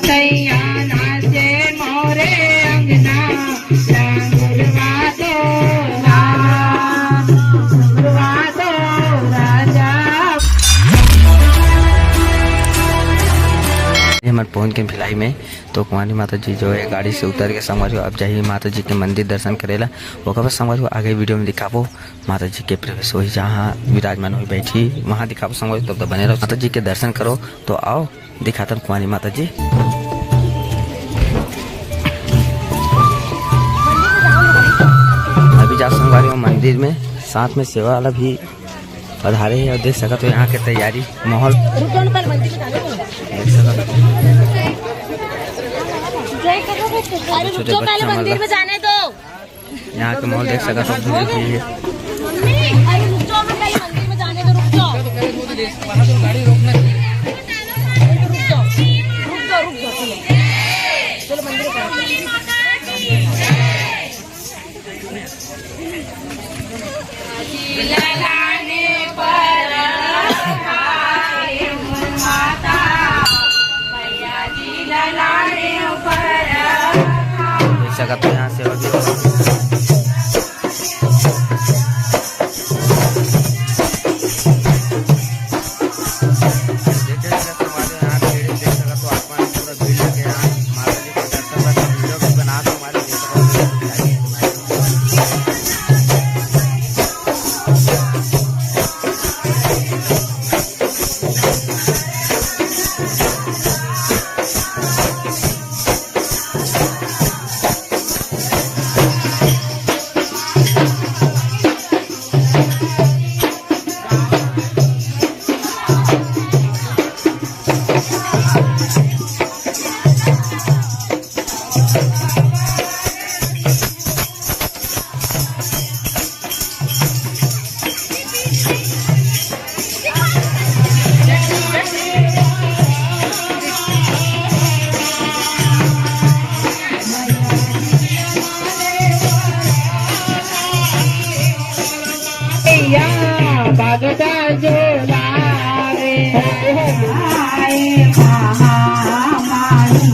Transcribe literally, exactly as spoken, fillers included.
सैया नाचे मोरे अंगना, डांगुरवा दो राजा, डांगुरवा दो राजा। ये हमन पहुंच गए भिलाई में। तो कुंवारी माता जी जो है गाड़ी से उतर के संगवारी हो अब जाही माता जी के मंदिर दर्शन करेला। ओकर बाद संगवारी हो आगे वीडियो में दिखाबो माता जी के प्रवेश होही, जहाँ विराजमान होही बैठी, वहाँ दिखाबो संगवारी हो। तब तक बने रहो, माता जी के दर्शन करो। तो आओ दिखातन कुंवारी माता जी। अभी जा संगवारी हो मंदिर में, साथ में सेवा वाला भी पधारे हे और देख सकत हो यहाँ के तैयारी माहौल। रुक जाओ ना, पहले मंदिर में जाने दो। देख सकत हो। अरे रुक छोटे जाओ, पहले बच्चा मन मंदिर ला। में जाने दो। यहाँ के माहौल देख सकत हो, भीड़ भी है। अरे रुक जाओ, हमें पहले मंदिर में जाने दो, रुक जाओ। रुक जाओ, रुक जाओ, रुक जाओ, चलो। चलो मंदिर में। देख सकत हो यहाँ सेवा भी। देख सकत हो, यहाँ भीड़ देख सकत हो, आसमान पूरा भीड़ लगे हे। माता जी के दर्शन बर वीडियो भी बना दो, हमारे देख सकत हो। भैया भगता जोड़ा रे, आए महामारी।